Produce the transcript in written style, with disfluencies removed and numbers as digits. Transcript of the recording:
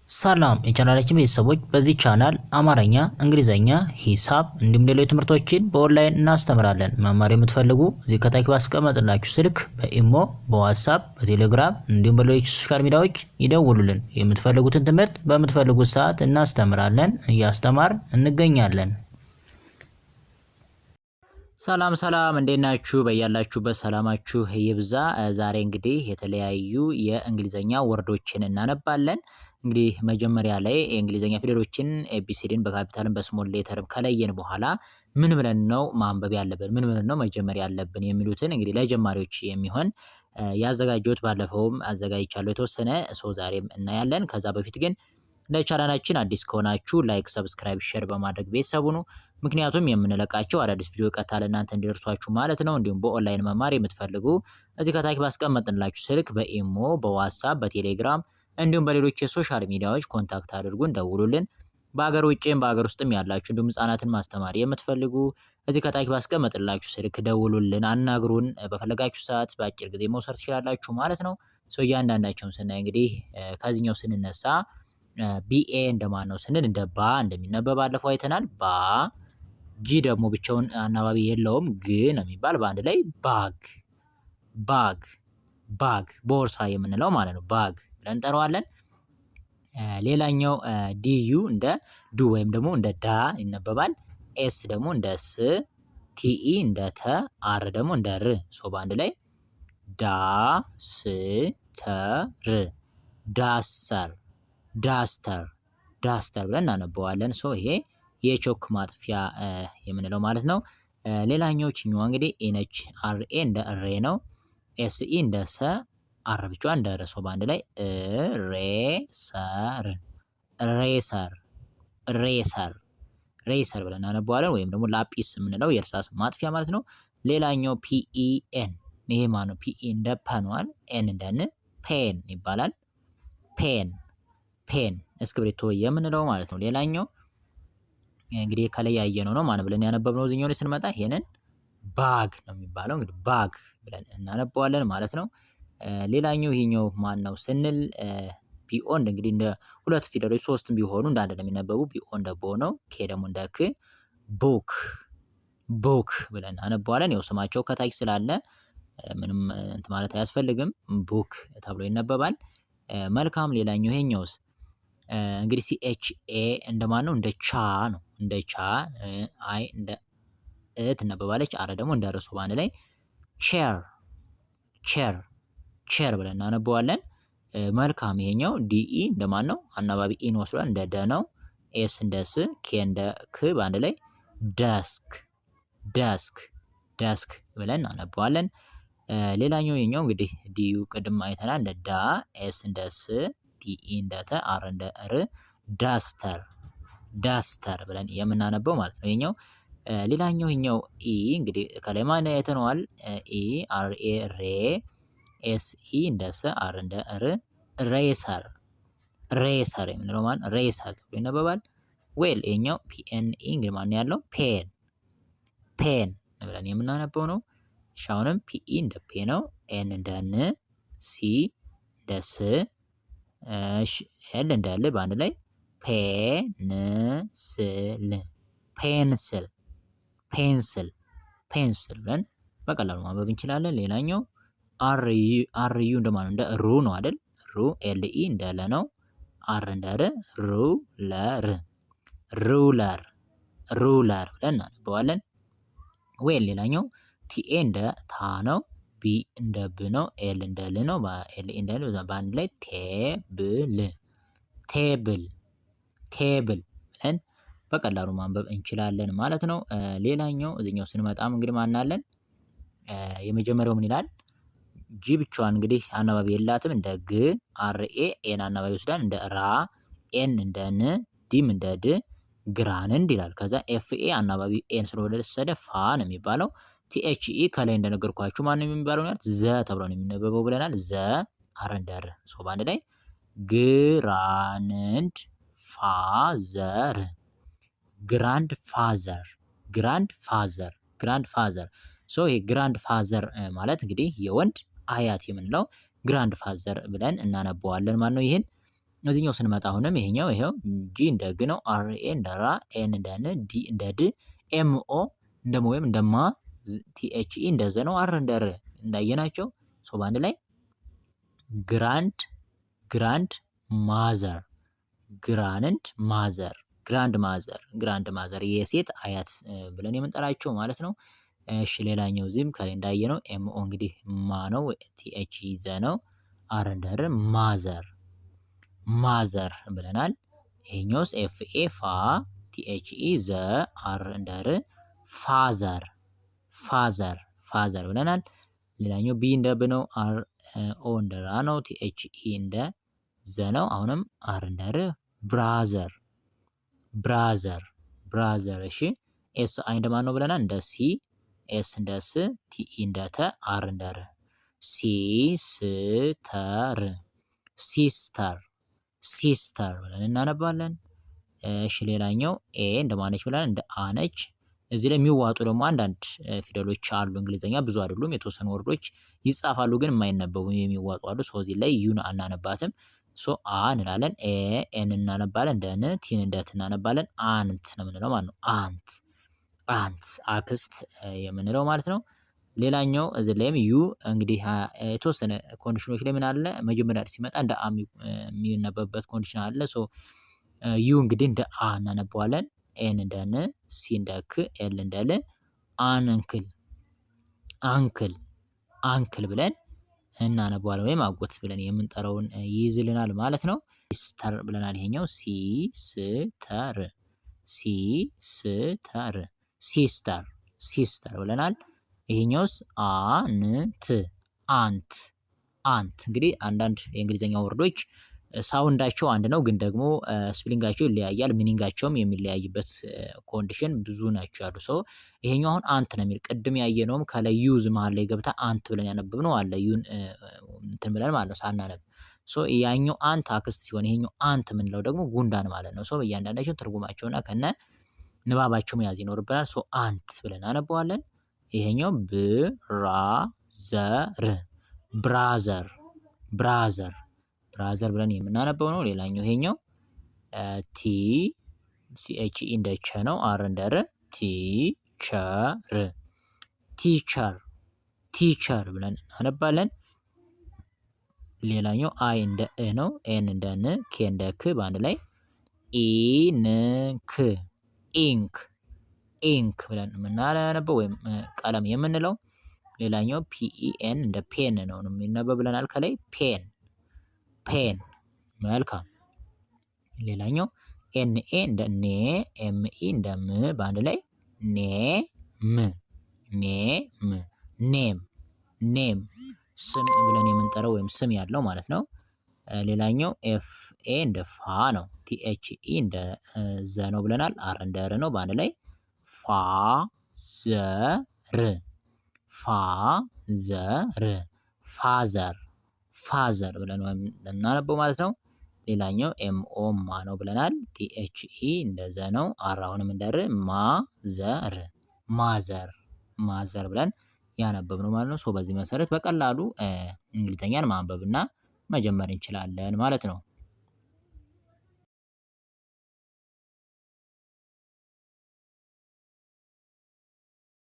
ሰላም የቻናላችን ቤተሰቦች፣ በዚህ ቻናል አማርኛ፣ እንግሊዘኛ፣ ሂሳብ እንዲሁም ሌሎች ትምህርቶችን በኦንላይን እናስተምራለን። መማር የምትፈልጉ እዚህ ከታች ባስቀመጥላችሁ ስልክ በኢሞ፣ በዋትሳፕ፣ በቴሌግራም እንዲሁም በሌሎች social media ዎች ይደውሉልን። የምትፈልጉትን ትምህርት በምትፈልጉት ሰዓት እናስተምራለን፣ እያስተማርን እንገኛለን። ሰላም ሰላም፣ እንዴት ናችሁ? በያላችሁበት ሰላማችሁ ይብዛ። ዛሬ እንግዲህ የተለያዩ የእንግሊዘኛ word ኦችን እናነባለን። እንግዲህ መጀመሪያ ላይ የእንግሊዘኛ ፊደሎችን ኤቢሲዲን በካፒታልም በስሞል ሌተርም ከለየን በኋላ ምን ብለን ነው ማንበብ ያለብን፣ ምን ብለን ነው መጀመር ያለብን የሚሉትን እንግዲህ ለጀማሪዎች የሚሆን ያዘጋጀሁት፣ ባለፈውም አዘጋጅቻለሁ የተወሰነ ሰው፣ ዛሬም እናያለን። ከዛ በፊት ግን ለቻናላችን አዲስ ከሆናችሁ like፣ subscribe፣ share በማድረግ ቤተሰብ ሁኑ። ምክንያቱም የምንለቃቸው አዳዲስ ቪዲዮ ቀጥታ ለእናንተ እንዲደርሷችሁ ማለት ነው። እንዲሁም በኦንላይን መማር የምትፈልጉ እዚህ ከታች ባስቀመጥንላችሁ ስልክ በኢሞ፣ በዋትሳፕ፣ በቴሌግራም እንዲሁም በሌሎች የ social media ዎች contact አድርጉን፣ ደውሉልን። በሀገር ውጭም በሀገር ውስጥም ያላችሁ እንዲሁም ህጻናትን ማስተማር የምትፈልጉ እዚህ ከታች ባስቀመጥላችሁ ስልክ ደውሉልን፣ አናግሩን። በፈለጋችሁ ሰዓት በአጭር ጊዜ መውሰድ ትችላላችሁ ማለት ነው። So እያንዳንዳቸውን ስናይ እንግዲህ ከዚህኛው ስንነሳ BA እንደማን ነው ስንል እንደ ባ እንደሚነበብ ባለፈው አይተናል። ባ። G ደግሞ ብቻውን አናባቢ የለውም፣ ግ ነው የሚባል። በአንድ ላይ bag፣ bag፣ bag፣ ቦርሳ የምንለው ማለት ነው። Bag ብለን እንጠራዋለን። ሌላኛው DU እንደ ዱ ወይም ደግሞ እንደ ዳ ይነበባል። S ደግሞ እንደ ስ፣ TE እንደ ተ፣ R ደግሞ እንደ ር። So በአንድ ላይ ዳ ስ ተ ር፣ duster፣ duster፣ duster ብለን እናነበዋለን። So ይሄ የቾክ ማጥፊያ የምንለው ማለት ነው። ሌላኛው ችኛዋ እንግዲህ E ነች። RA እንደ ሬ ነው። SE እንደ ሰ፣ R ብቻዋ እንደ ር። So በአንድ ላይ ሬሰር፣ eraser፣ eraser፣ eraser ብለን እናነበዋለን። ወይም ደግሞ ላጲስ የምንለው የእርሳስ ማጥፊያ ማለት ነው። ሌላኛው PEN፣ ይሄ ማነው? PE እንደ ፐ ነዋል። N እንደ ን፣ pen ይባላል። Pen፣ pen፣ እስክሪብቶ የምንለው ማለት ነው። ሌላኛው እንግዲህ ከላይ ያየነው ነው፣ ማን ብለን ያነበብነው። እዚህኛው ላይ ስንመጣ ይሄንን bag ነው የሚባለው። እንግዲህ bag ብለን እናነበዋለን ማለት ነው። ሌላኛው ይሄኛው ማን ነው ስንል BO እንግዲህ እንደ ሁለት ፊደሎች ሶስትም ቢሆኑ እንደ አንድ ነው የሚነበቡ። BO እንደ ቦ ነው። K ደግሞ እንደ ክ፣ book፣ book ብለን እናነበዋለን። ያው ስማቸው ከታች ስላለ ምንም እንትን ማለት አያስፈልግም። Book ተብሎ ይነበባል። መልካም፣ ሌላኛው ይሄኛውስ እንግዲህ CHA እንደማን ነው? እንደ ቻ ነው። እንደ ቻ፣ I እንደ እ ትነበባለች። R ደግሞ እንደ ር። So በአንድ ላይ chair፣ chair፣ chair ብለን እናነበዋለን። መልካም፣ ይሄኛው DE እንደማን ነው? አናባቢ E ን ወስዷል፣ እንደ ደ ነው። S እንደ ስ፣ K እንደ ክ፣ በአንድ ላይ desk፣ desk፣ desk ብለን እናነበዋለን። ሌላኛው ይሄኛው እንግዲህ DU ቅድም አይተናል፣ እንደ ዳ፣ S እንደ ስ፣ TE እንደ ተ፣ R እንደ ር፣ duster፣ duster ብለን የምናነበው ማለት ነው። ይሄኛው ሌላኛው ይሄኛው E እንግዲህ ከላይ ማን አይተነዋል? E RA ሬ፣ S E እንደ ስ፣ R እንደ ር፣ racer፣ racer የምንለው ማለት racer ተብሎ ይነበባል። Well፣ ይሄኛው PNE እንግዲህ ማን ያለው? Pen፣ pen ብለን የምናነበው ነው። እሺ፣ አሁንም PE እንደ ፔ ነው። N እንደ ን፣ C እንደ ስ፣ እሺ፣ L እንደ ል፣ በአንድ ላይ pencil፣ pencil፣ pencil፣ pencil ብለን በቀላሉ ማንበብ እንችላለን። ሌላኛው RU እንደማለት እንደ ሩ ነው አይደል? ሩ። LE እንደ ለ ነው። R እንደ ር፣ ruler፣ ruler፣ ruler ብለን እናነበዋለን። Well፣ ሌላኛው TA እንደ ታ ነው። B እንደ ብ ነው። L እንደ ል ነው። L እንደ ል፣ በአንድ ላይ table፣ table፣ table ብለን በቀላሉ ማንበብ እንችላለን ማለት ነው። ሌላኛው እዚህኛው ስንመጣም እንግዲህ ማን አለን? የመጀመሪያው ምን ይላል? G ብቻዋን እንግዲህ አናባቢ የላትም፣ እንደ ግ። RA A ን አናባቢ ይወስዳል፣ እንደ ራ፣ N እንደ ን፣ D ም እንደ ድ፣ grand ይላል። ከዛ FA አናባቢ A ን ስለወሰደ ፋ ነው የሚባለው። THE ከላይ እንደነገርኳችሁ ማን ነው የሚባለው? ማለት ዘ ተብሎ ነው የሚነበበው ብለናል። ዘ፣ R እንደ ር። So በአንድ ላይ grandfather፣ grandfather፣ grandfather፣ grandfather። So ይሄ grandfather ማለት እንግዲህ የወንድ አያት የምንለው grandfather ብለን እናነበዋለን ማለት ነው። ይህን እዚህኛው ስንመጣ አሁንም ይሄኛው ይሄው G እንደ ግ ነው። R A እንደ ራ፣ N እንደ ን፣ D እንደ ድ፣ M O እንደ ሞ ወይም እንደ ማ፣ T H E እንደ ዘ ነው። R እንደ ር እንዳየናቸው። So በአንድ ላይ grand grand mother grand mother grand mother grand mother የሴት አያት ብለን የምንጠራቸው ማለት ነው። እሺ፣ ሌላኛው እዚህም ከላይ እንዳየነው M O እንግዲህ ማ ነው፣ T H ዘ ነው፣ R እንደ ር mother mother ብለናል። ይሄኛውስ F A ፋ፣ T H E ዘ፣ R እንደ ር father father father ብለናል። ሌላኛው B እንደ ብ ነው፣ R O እንደ ራ ነው፣ T H E እንደ ዘ ነው። አሁንም R እንደ ር brother brother brother። እሺ፣ S I እንደ ማን ነው ብለናል? እንደ ሲ፣ S እንደ ስ፣ T E እንደ ተ፣ R እንደ ር sister sister sister ብለን እናነባለን። እሺ፣ ሌላኛው A እንደ ማነች ብለናል? እንደ አነች። እዚህ ላይ የሚዋጡ ደግሞ አንዳንድ ፊደሎች አሉ። እንግሊዘኛ ብዙ አይደሉም። የተወሰኑ word ኦች ይጻፋሉ ግን የማይነበቡ የሚዋጡ አሉ። So እዚህ ላይ U ን አናነባትም። So አ እንላለን። A N እናነባለን እንደ ን፣ T ን እንደ ት እናነባለን። Aunt ነው የምንለው ማለት ነው። Aunt aunt አክስት የምንለው ማለት ነው። ሌላኛው እዚህ ላይም U እንግዲህ የተወሰነ condition ኦች ላይ ምን አለ፣ መጀመሪያ ሲመጣ እንደ አ የሚነበብበት condition አለ። So U እንግዲህ እንደ አ እናነበዋለን። N እንደ ን፣ C እንደ ክ፣ L እንደ ል፣ uncle uncle uncle ብለን እናነባዋለን ወይም አጎት ብለን የምንጠራውን ይይዝልናል ማለት ነው። Sister ብለናል። ይሄኛው sister sister sister sister ብለናል። ይሄኛውስ aunt aunt aunt። እንግዲህ አንዳንድ የእንግሊዝኛ word ኦች sound ኣቸው አንድ ነው፣ ግን ደግሞ spelling ኣቸው ይለያያል። Meaning ኣቸውም የሚለያይበት condition ብዙ ናቸው ያሉ። So ይሄኛው አሁን aunt ነው የሚል፣ ቅድም ያየነውም ከላይ use መሀል ላይ ገብታ ant ብለን ያነበብነው አለ፣ U ን እንትን ብለን ማለት ነው ሳናነብ። So ያኛው aunt አክስት ሲሆን ይሄኛው ant የምንለው ደግሞ ጉንዳን ማለት ነው። So እያንዳንዳቸው ትርጉማቸውና ከነ ንባባቸው መያዝ ይኖርብናል። So aunt ብለን እናነበዋለን። ይሄኛው brother brother brother brother ብለን የምናነበው ነው። ሌላኛው ይሄኛው T C H E እንደ ቸ ነው። R እንደ ር teacher teacher teacher ብለን እናነባለን። ሌላኛው I እንደ እ ነው። N እንደ ን፣ K እንደ ክ፣ በአንድ ላይ ink ink ink ብለን የምናነበው ወይም ቀለም የምንለው። ሌላኛው PEN እንደ pen ነው የሚነበብ ብለናል ከላይ pen pen። መልካም። ሌላኛው N A እንደ ኔ፣ M E እንደ ም፣ በአንድ ላይ name name name name ስም ብለን የምንጠራው ወይም ስም ያለው ማለት ነው። ሌላኛው F A እንደ ፋ ነው። T H E እንደ ዘ ነው ብለናል። R እንደ ር ነው። በአንድ ላይ ፋ ዘ ር ፋ ዘ ር father father ብለን ወይም እናነበው ማለት ነው። ሌላኛው M O ማ ነው ብለናል። T H E እንደ ዘ ነው። R አሁንም እንደ ር mother mother mother ብለን ያነበብነው ማለት ነው። So በዚህ መሰረት በቀላሉ እንግሊዘኛን ማንበብና መጀመር እንችላለን ማለት ነው።